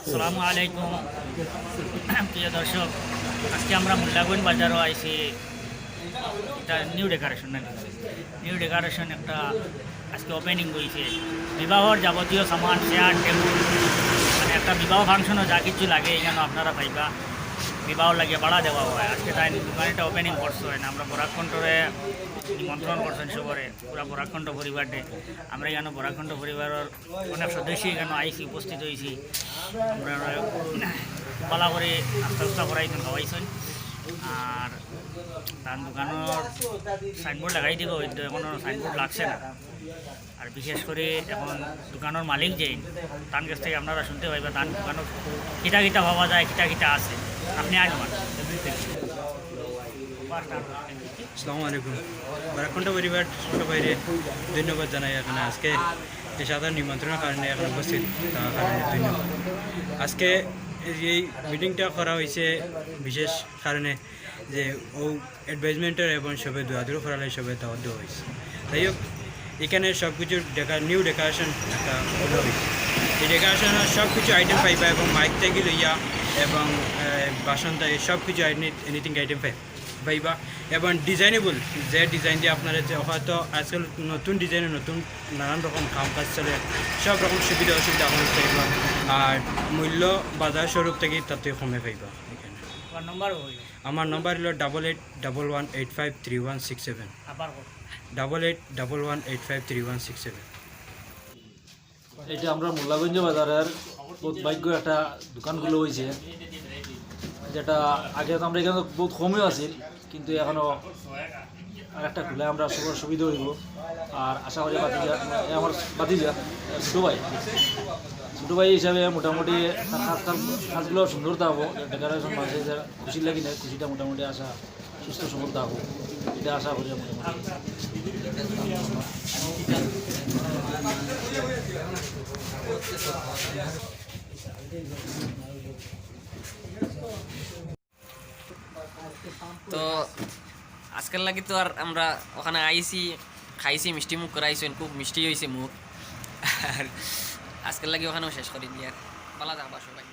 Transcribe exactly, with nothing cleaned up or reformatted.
আসসালামু আলাইকুম। প্রিয় দর্শক, আজকে আমরা মোল্লাগঞ্জ বাজারো আইছি। এটা নিউ ডেকোরেশন না? নিউ ডেকোরেশন একটা আজকে ওপেনিং হইছে। বিবাহর যাবতীয় সামান, চেয়ার, টেবিল, মানে একটা বিবাহ ফাংশনও যা কিছু লাগে এখানে আপনারা পাইবা। বিবাহর লাগিয়া ভাড়া দেওয়া হয়। আজকে তাই দোকান এটা ওপেনিং করছে হয় না, আমরা বরাক কণ্ঠরে নিমন্ত্রণ করছেন সবরে, পুরা বরাক কণ্ঠ পরিবারে। আমরা এখানে বরাক কণ্ঠ পরিবারের অনেক সদস্য এখানে আইছি, উপস্থিত হইছি। আমরা ভালা করে নাস্তা উস্তা করাইছেন, খাওয়াইছেন। আর তার দোকানর সাইনবোর্ড লাগাই দিব, হয়তো এখনো সাইনবোর্ড লাগছে না। আর বিশেষ করে এখন দোকানর মালিক যেইন, তার কাছ থেকে আপনারা শুনতে পাইবা, তার দোকানও কিতা কিতা পাওয়া যায়, কিতা কিতা আছে। আপনি আগে আমার আসসালামু আলাইকুম। বরাক কণ্ঠ পরিবার সবাইরে ধন্যবাদ জানাই এখানে আজকে এই সাধারণ নিমন্ত্রণের কারণে এখানে উপস্থিত থাকার কারণে ধন্যবাদ। আজকে এই মিটিংটা করা হয়েছে বিশেষ কারণে যে ও অ্যাডভার্টাইজমেন্টের এবং সবে দোয়াদুর করালে সবে দাওয়াত দেওয়া হয়েছে। যাই হোক, এখানে সব কিছু ডেকা নিউ ডেকোরেশন একটা খোলা হয়েছে। এই ডেকোরেশনের সব কিছু আইটেম পাইবা এবং মাইক থেকে লইয়া এবং বাসন থেকে সব কিছু এনিথিং আইটেম পাইবা পাইবা এবং ডিজাইনেবল যে ডিজাইন দিয়ে আপনারা যে হয়তো আজকাল নতুন ডিজাইনের নতুন নানান রকম কাম কাজ চলে, সব রকম সুবিধা অসুবিধা আপনারা পাইবা। আর মূল্য বাজার স্বরূপ থেকে তাতে কমে পাইবা এখানে। আমার নম্বর হইল আমার নাম্বার হলো double eight double one eight five three one six seven। আবার হোক। Double eight double one eight five three one six seven। এটা আমরা মোল্লাগঞ্জ বাজারের বহুত ভাগ্য একটা দোকান খুলে হয়েছে, যেটা আগে তো আমরা এখানে বহুত কমই আছিল, কিন্তু এখনো আর একটা খুলে আমরা সবার সুবিধা হইব। আর আশা করি বাতিজা, এ আমার বাতিজা, ছোটো ভাই, ছোটো ভাই হিসাবে মোটামুটি তার কাজ কাম কাজগুলো সুন্দর থাকবো, ডেকোরেশন মাঝে যে খুশি লাগি না, খুশিটা মোটামুটি আশা সুস্থ সবল থাকবো, এটা আশা করি মোটামুটি। তো আজকের লাগি তো আর আমরা ওখানে আইছি, খাইছি, মিষ্টি মুখ করাইছেন, খুব মিষ্টি হয়েছে মুখ। আর আজকের লাগি ওখানেও শেষ করি দিই আর। ভালা থাকবা সবাই।